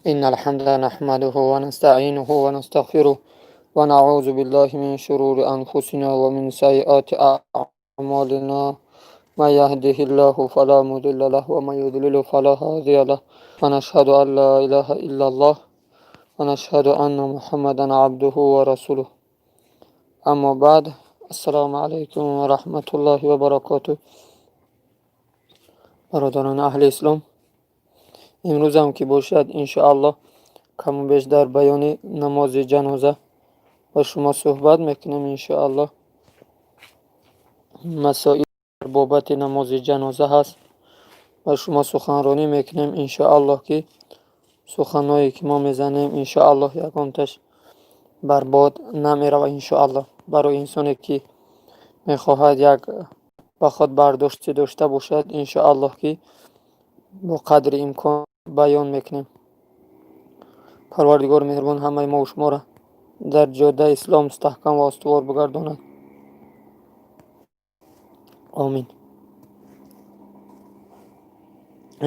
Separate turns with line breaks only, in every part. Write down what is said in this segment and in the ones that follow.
إن الحمد نحمده ونستعينه ونستغفره ونعوذ بالله من شرور أنفسنا ومن سيئات أعمالنا. من يهده الله فلا مضل له ومن يضلل فلا هادي له. ونشهد أن لا إله إلا الله ونشهد أن محمدا عبده ورسوله. أما بعد، السلام عليكم ورحمة الله وبركاته. Бародарони аҳли ислом, имрӯзам ки бошад, иншоаллоҳ, каму беш дар баёни намози ҷаноза ба шумо суҳбат мекунем, иншоаллоҳ. Масоил дар бобати намози ҷаноза ҳаст, ба шумо суханронӣ мекунем, иншоаллоҳ, ки суханҳое ки мо мезанем, иншоаллоҳ, ягонташ барбод намерава, иншоаллоҳ. Барои инсоне ки мехоҳад як ба худ бардоште дошта бошад, иншоаллоҳ, ки бо қадри имкон баён мекунем. Парвардигори меҳрубон ҳамаи мову шуморо дар ҷодаи ислом мустаҳкам ва устувор бигардонад, омин.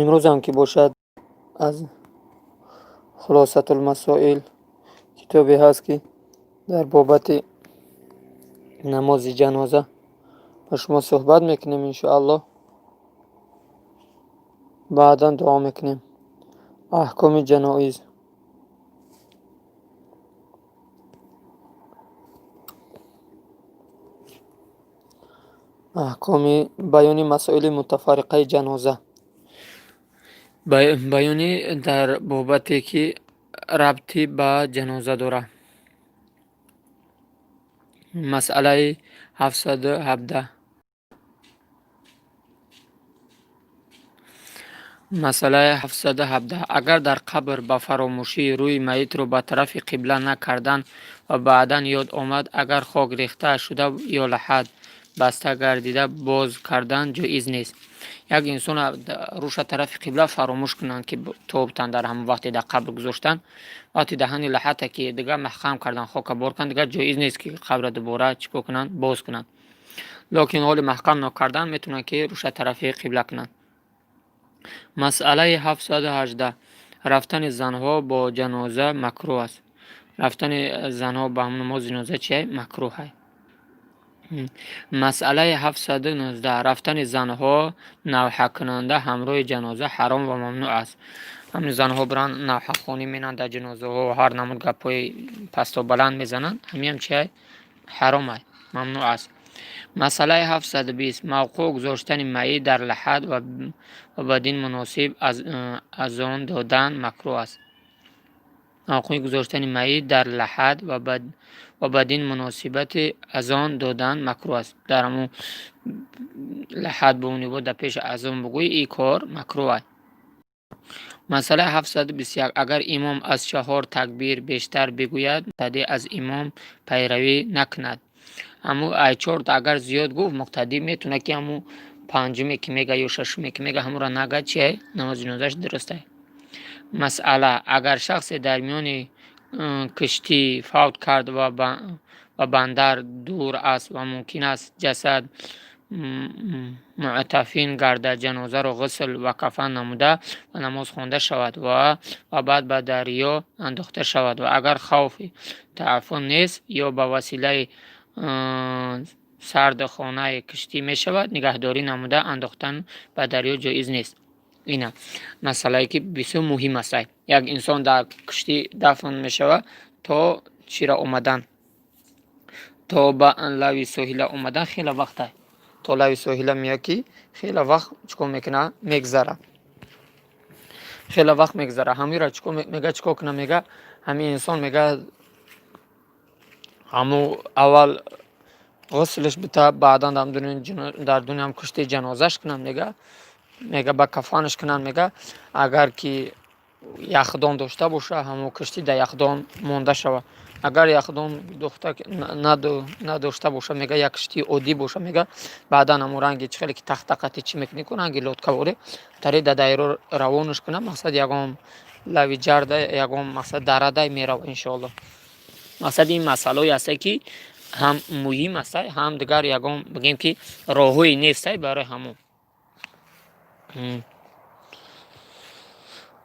Имрӯзам ки бошад, аз Хулосатулмасоил китобе ҳаст, ки дар бобати намози ҷаноза ба шумо суҳбат мекунем, иншоаллоҳ. Баъдан дуо мекунем. Аҳкоми ҷаноиз. Аҳкоми баёни масоили мутафарриқаи ҷаноза, баёни дар бобате ки рабти ба ҷаноза дорад. Масъалаи 717. Масъалаи 717. Агар дар қабр ба фаромӯшӣ рӯи майитро ба тарафи қибла накардан ва баъдан ёд омад, агар хок рехта шуда ё лаҳад баста гардида, боз кардан ҷоиз нест. Як инсона рӯша тарафи қибла фаромӯш кунанд, ки тобтан дар ҳамон вақте дар қабр гузоштан, вақти даҳани лаҳата ки дигар маҳкам кардан, хока бор кунанд, дигар ҷоиз нест, ки қабра дубора чӣ кор кунанд, боз кунанд. Лекин ҳоли маҳкам нокардан метавонанд, ки рӯша тарафи қибла кунанд. Масъалаи 718. Рафтани занҳо бо ҷаноза макрӯҳ аст. Рафтани занҳо ба намози ҷаноза чия? Макрӯҳ. Масъалаи 719. Рафтани занҳо навҳакунанда ҳамроҳи ҷаноза ҳаром ва мамнӯъ аст. Ҳамин занҳо биранд, навҳахонӣ менанд дар ҷанозаҳо, ҳар намуд гапҳои пасту баланд мезананд, ҳамиам чия? Ҳаромай, мамнӯъ аст. Масъалаи 720. Мавқӯъ гузоштани майит дар лаҳад ва бадин муносиб азон додан макрӯҳ аст. Мавқӯи гузоштани майит дар лаҳад ва бадин муносибати азон додан макрӯҳ аст. Дар ҳамун лаҳад бо дар пеши азон бугӯӣ, ин кор макрӯҳ аст. Масъалаи 721. Агар имом аз чаҳор такбир бештар бигӯяд, муқтадӣ аз имом пайравӣ накунад. Ҳамун ай чорта агар зиёд гуфт, муқтадӣ метавонад, ки ҳамун панҷуме ки мега ё шашуме ки мега, ҳамонро нага, чия, намози ҷанозааш дурустае. Масъала: агар шахсе дар миёни киштӣ фавт кард ва бандар дур аст ва мумкин аст ҷасад муътафин гардад, ҷанозаро ғусл ва кафан намуда ва намоз хонда шавад ва баъд ба дарё андохта шавад. Ва агар хавфи тааффун нест ё ба василаи сардхонаи киштӣ мешавад, нигаҳдорӣ намуда андохтан ба дарё ҷоиз нест. Ина масъалае ки бисёр муҳим аст. Як инсон дар киштӣ дафн мешавад, то чира омадан, то ба лави соҳила омадан хеле вақт, то лави соҳила меяд, ки хеле вақт чӣ кор мекунад, мегзара, хеле вақт мегзара. Ҳамира чӣ кор мега, чӣ кор кунам, мега, ҳамин инсон, мега, ҳамун аввал ғуслш бита, баъдан дар дуни кишти ҷанозаш кунанд, мега, ба кафанаш кунанд. Мега, агар ки яхдон дошта боша, ҳамон киштӣ дар яхдон монда шавад. Агар яхдон надошта боша, мега, як киштии оддӣ боша, мега, баъдан ҳамон ранги чӣ хеле ки тахта қати чӣ мекунӣ ку, ранги лодкаворӣ тари дар дайро равонаш кунад. Мақсад, ягон лави ҷарда, ягон, мақсад, дарадай мерава, иншоаллоҳ. Мақсади ин масъалаҳое ҳасте, ки ҳам муҳим аста, ҳам дигар ягон, бигем, ки роҳҳое нестай барои ҳамон.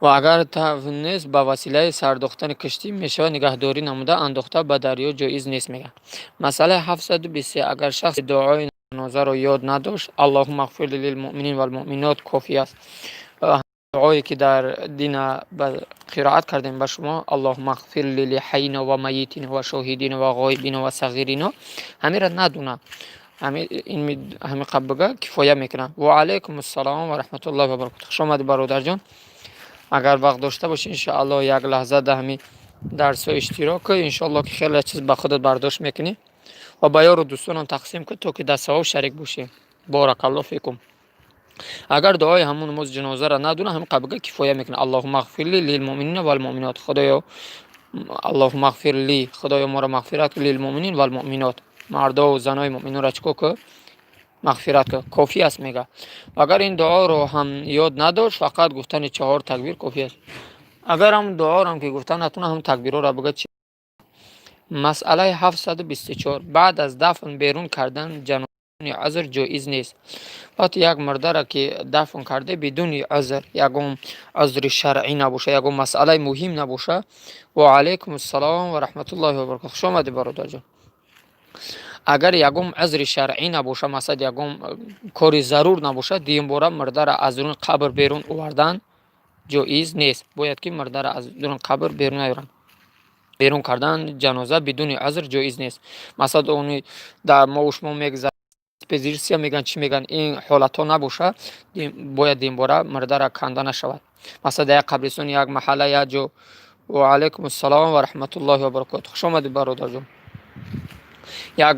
Ва агар тавонист, ба василаи сардохтани киштӣ мешавад нигаҳдорӣ намуда андохта ба дарё ҷоиз нест, мегӯяд. Масъалаи 723. Агар шахси дуои ҷанозаро ёд надошт, اللهم اغفر للمؤمنين والمؤمنات кофӣ аст. Дуое ки дар дина қироат кардем ба шумо, اللهم اغفر لحينا وميتنا وشاهدنا وغائبنا وصغيرنا, ҳамира надуна, ҳами қаб бига кифоя мекунад. Ва алайкум ассалом ва раҳматуллоҳи ва баракоту. Хуш омадӣ, бародарҷон. Агар вақт дошта бошӣ, иншоаллоҳ, як лаҳза дар ҳами дарсҳо иштирок кун. Иншоаллоҳ, ки хеле чиз ба худат бардошт мекунӣ ва ба ёру дӯстонам тақсим кун, то ки дар савоб шарик бошӣ. بارك الله فيكم. Агар дуои ҳамун намози ҷанозаро надуна, ҳамин қаб бига кифоя мекунад. اللهم اغفر للمؤمنين والمؤمنات. Худоё, اللهم اغفر ل, худоё, моро мағфират кун, للمؤمنين والمؤمنات, мардову занои муъминонро чӣ кор кун? Мағфират кун. Кофӣ аст, мега. Агар ин дуоро ҳам ёд надошт, фақат гуфтани чаҳор такбир кофӣ аст. Агар ҳамн дуоро ки гуфта натуна, ҳам такбирҳоро бига чи. Масъалаи 724. Баъд аз дафн берун кардан ҷаноза бидуни узр ҷоиз нест. Вақте як мурдаро ки дафн карда бидуни узр, ягон узри шаръӣ набоша, ягон масъалаи муҳим набоша. Ва алайкум ассалом ва раҳматуллоҳи ва баракоту. Хуш омадӣ, бародарҷон. Агар ягон узри шаръӣ набоша, масалан, ягон кори зарур набошад, дуюмбора мурдаро аз дуруни қабр берун овардан ҷоиз нест. Бояд ки мурдаро аз дуруни қабр берун наёранд. Берун кардан ҷаноза бидуни узр ҷоиз нест. Масалан, они дар мову шумо мегузарад, экспедитсия мегӯянд, чӣ мегӯянд, ин ҳолатҳо набоша, бояд дуюмбора мурдара канда нашавад. Масалан, дар як қабристони як маҳалла, як ҷо. Ва алайкум ассалом ва раҳматуллоҳи ва баракоту. Хуш омадед, бародарҷон. Як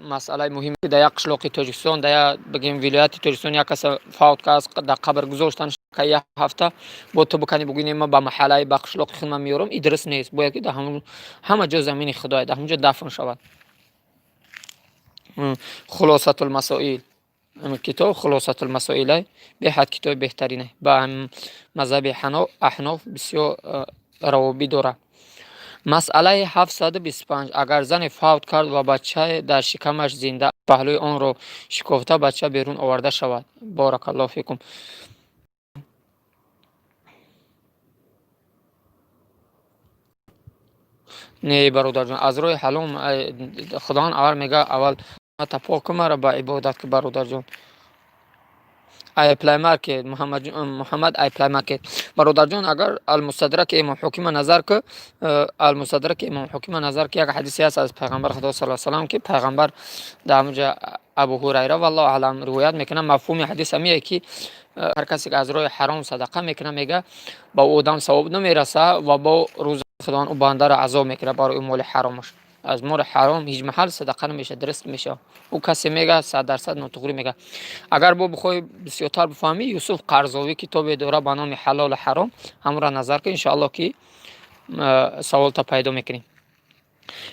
масъалаи муҳим: дар як қишлоқи Тоҷикистон, дар як, бигем, вилояти Тоҷикистон як каса фавт кард, дар қабр гузоштан як ҳафта. Бо ту бикани, бугӯи, ман ба маҳаллаи, ба қишлоқи худ ман меёрам, и дуруст нест. Бояд ки дар ҳама ҷо замини худое, дар ҳамон ҷо дафн шавад. Хулосатулмасоил, китоб Хулосатулмасоилай беҳад китоби беҳтаринай, ба мазҳаби аҳноф бисёр равобӣ дорад. Масъалаи 725. Агар зане фавт кард ва бачае дар шикамаш зинда, паҳлӯи онро шикофта, бача берун оварда шавад. بارك الله فيكم. Не, бародарҷон, аз роҳи ҳалом Худованд аввал мега, аввал пок маро ба ибодат ки, бародарҷон. Ай Play Market, Муҳаммад, ай Play Market, бародарҷон. Агар Алмустадраки Имом Ҳокима назар ки, Алмустадраки Имом Ҳокима назар ки, як ҳадисе ҳаст аз пайғамбар Худо саллаллоҳу алайҳи васаллам, ки пайғамбар дар ҳамонҷа, Абу Ҳурайра, валлоҳу аълам, ривоят мекунад. Мафҳуми ҳадис ҳамие, ки ҳар касе ки аз роҳи ҳаром садақа мекунад, мега, ба ӯ одам савоб намераса ва бо рӯзи Худованд ӯ бандаро азоб мекунад барои моли ҳаромаш. Аз моли ҳаром ҳеҷ маҳал садақа намешавад, дуруст мешавад. Ӯ касе мега, 100% нотуғрӣ мега. Агар бо бихоҳӣ бисёртар бифаҳмӣ, Юсуф Қарзовӣ китобе дорад ба номи «Ҳалолу ҳаром», ҳамонро назар кун, иншоаллоҳ, ки саволта пайдо мекунӣ.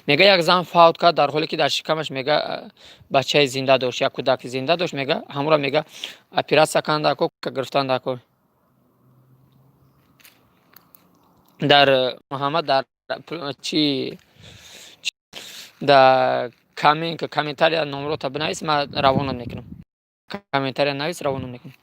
Мега, як зан фавт кард, дар ҳоле ки дар шикамаш, мега, бачаи зинда дошт, як кӯдаки зинда дошт. Мега, ҳамонро, мега, оператсия карданд дако, гирифтанд дако. Дар Муҳаммад, дар чи, дар комментария номрота бинавис, ман равонат мекунам. Комментария навис, равонат мекунам.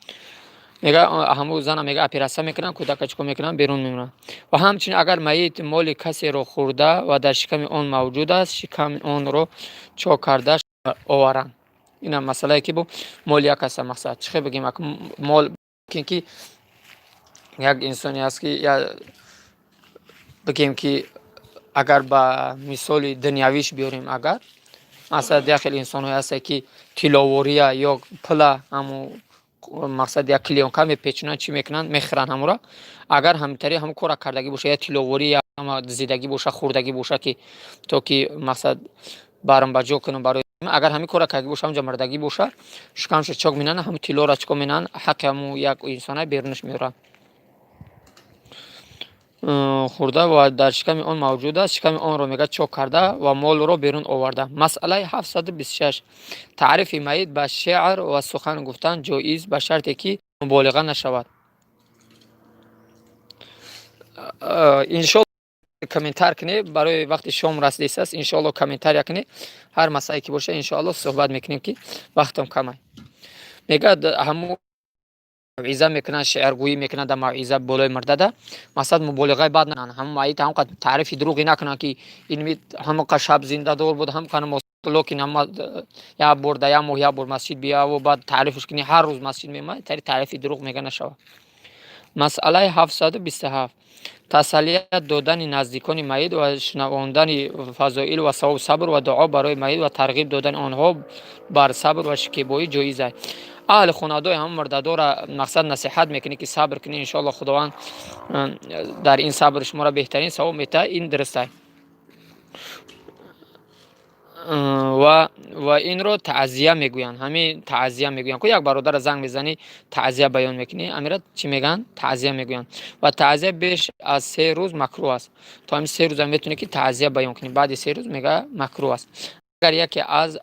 Мега, ҳамун зана, мега, оператсия мекунанд, кӯдака чӣ кор мекунанд? Берун мемонанд. Ва ҳамчунин агар майит моли касеро хӯрда ва дар шиками он мавҷуд аст, шиками онро чок карда оваранд. Инам масъалае ки бо моли як каса, мақсад, чӣ хел бигем, мол ки як инсоне аст, ки бигем, ки агар ба мисоли дунявиш биёрем, агар масалан як хел инсонҳое ҳастанд, ки тилловория ё пула, ҳамун мақсад, як клеёнка мепечонанд, чӣ мекунанд, мехӯранд ҳамонро. Агар ҳаминтари ҳамон корра кардагӣ боша, я тилловорӣ, я зидагӣ боша, хӯрдагӣ боша, ки то ки мақсад барм ба ҷо кунам барои, агар ҳамин корра кардагӣ боша, ҳамҷа мурдагӣ боша, шикамашо чок менанд, ҳамун тиллоро чӣ кор менанд? Ҳаққи ҳамун як инсона берунаш меоранд. Хӯрда ва дар шиками он мавҷуд аст, шиками онро, мега, чок карда ва молро берун оварда. Масъалаи 726. Таърифи майит ба шеър ва сухан гуфтан ҷоиз, ба шарте ки муболиға нашавад. Иншоалло, комментар кунед, барои вақти шом расидааст. Иншоалло, комментария кунед, ҳар масъалае ки боша, иншоалло, суҳбат мекунем, ки вақтам камай. Мегӯяд, ҳамун Мавъиза мекунанд, шеъргӯӣ мекунанд дар мавъиза болои мурдада. Мақсад, муболиғаи бад накунанд, ҳамн майит ҳамқа таърифи дурӯғӣ накунанд, ки ин ҳамақа шаб зиндадор буд, ҳамқа намоз, лекин ҳама як бор да як моҳ як бор масҷид бияву баъд таърифш кунӣ, ҳар рӯз масҷид меомад, тари таърифи дурӯғ мега нашавад. Масъалаи 727. Тасаллият додани наздикони майит ва шунавондани фазоил ва савоби сабр ва дуо барои майит ва тарғиб додани онҳо бар сабр ва шикебоӣ ҷоиз аст. Аҳли хонадои ҳама мурдадора, мақсад, насиҳат мекунӣ, ки сабр кунӣ, иншоалло Худованд дар ин сабр шуморо беҳтарин савоб метаҳад, ин дуруст аст. Ва инро таъзия мегӯянд. Ҳамин таъзия мегӯянд ку, як бародара занг мезанӣ, таъзия баён мекунӣ, амира чӣ мегӯянд? Таъзия мегӯянд. Ва таъзия беш аз 3 рӯз макрӯҳ аст. То ҳамин 3 рӯза метавонӣ, ки таъзия баён кунӣ, баъди 3 рӯз мега макрӯҳ аст. Агар яке аз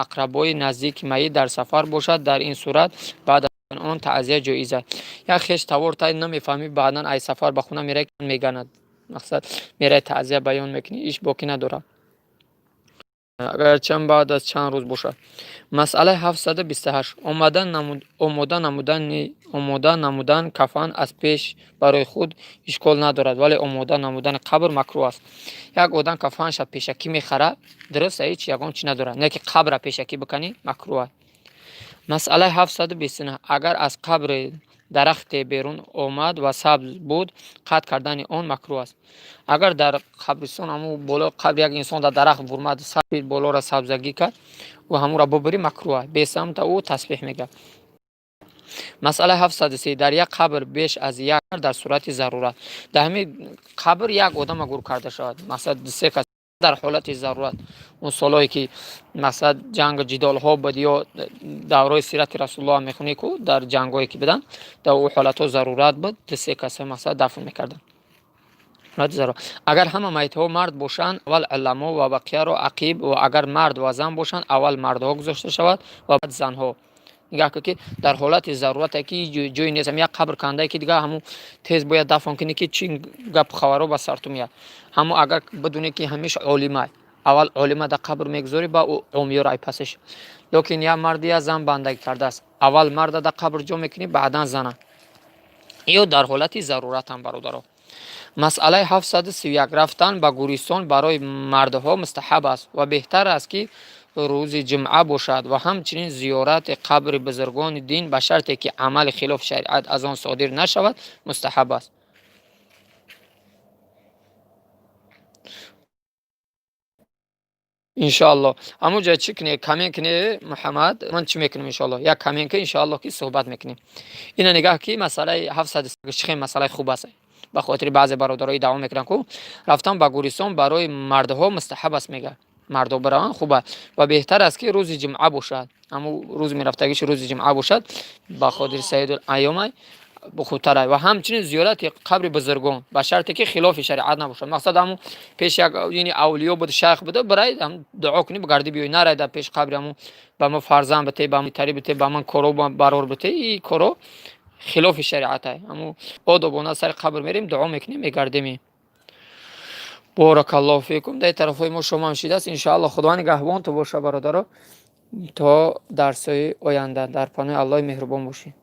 ақрабои наздики майит дар сафар бошад, дар ин сурат баъд аз он таъзия ҷоиз аст. Як хеш тавор тай намефаҳмӣ, баъдан ай сафар ба хона мерай, меганад, мақсад, мерай, таъзия баён мекунӣ, иш боқӣ надорад, агарчанд баъд аз чанд рӯз бошад. Масъалаи 728. Омода намудан кафан аз пеш барои худ ишкол надорад, вале омода намудани қабр макрӯҳ аст. Як одам кафанша пешакӣ мехарад, дуруст, ҳеҷ ягон чӣ надорад, не ки қабра пешакӣ биканӣ, макрӯҳ аст. Масъалаи 729. Агар аз қабри дарахте берун омад ва сабз буд, қатъ кардани он макрӯҳ аст. Агар дар қабристон ҳамун болои қабри як инсон дар дарахт бурмад, болоро сабзагӣ кард, ӯ ҳамонро бубурӣ, макрӯҳ аст. Бесамта ӯ тасбеҳ мегӯяд. Масъалаи 730. Дар як қабр беш аз як дар сурати зарурат. Дар ҳамин қабр як одама гур карда шавад, мақсад, се кас дар ҳолати зарурат. Он солҳое ки, мақсад, ҷангу ҷидолҳо буд ё давраи сирати Расулуллоҳ мехонӣ ку, дар ҷангҳое ки буданд, дар он ҳолатҳо зарурат буд, ду се каса, мақсад, дафн мекарданд. Агар ҳама майитҳо мард бошанд, аввал уламо ва бақияро ақиб, ва агар мард ва зан бошанд, аввал мардҳо гузошта шавад ва баъд занҳо. Нигаҳ кун, ки дар ҳолати зарурате ки ҷое нест, як қабр кандае, ки дига ҳамун тез бояд дафн кунӣ, ки чӣ гапу хабарҳо ба сарту меяд. Ҳамо агар бидонӣ, ки ҳамеша олимай, аввал олима дар қабр мегузорӣ, ба омиёро ай пасаш. Лекин як марди, як зан бандагӣ кардааст, аввал марда дар қабр ҷо мекунӣ, баъдан зана, ё дар ҳолати заруратам, бародаро. Масъалаи 731. Рафтан ба гӯристон барои мардҳо мустаҳаб аст ва беҳтар аст, ки рӯзи ҷумъа бошад, ва ҳамчунин зиёрати қабри бузургони дин ба шарте ки амали хилофи шариат аз он содир нашавад, мустаҳаб аст. Иншоалло, ҳамун ҷо чӣ кунӣ, коммент кунӣ, Муҳаммад, ман чӣ мекунем, иншоалло, як коммент ки, иншоалло, ки суҳбат мекунем. Ина нигаҳ, ки масъалаи ҳафтсад чӣ хел масъалаи хуб аст. Ба хотири баъзе бародарои даъво мекунанд ку, рафтан ба гӯристон барои мардҳо мустаҳаб аст, мега, мардҳо бираванд хуб аст ва беҳтар аст, ки рӯзи ҷумъа бошад. Ҳамун рӯзи мерафтагиш рӯзи ҷумъа бошад, ба хотири саидул айёмай хубтар. Ва ҳамчунин зиёрати қабри бузургон ба шарте ки хилофи шариат набошад. Мақсад, ҳамун пеш як ини авлиё буд, шайх буда, бирай, дуо кунӣ, бигардӣ, биёй. Нарай дар пеши қабри ҳамун ба мо фарзанд бите, ба тари бите, ба ман коро барор бите, и коро хилофи шариатай. Ҳамун одобона сари қабр мерем, дуо мекунем, мегардем. Боракаллоҳу фикум. Дар тарафҳои мо шомам шидааст. Иншоалло, Худованд нигаҳбон ту боша, бародаро, то дарсҳои оянда дар паноҳи Аллоҳи меҳрубон бошед.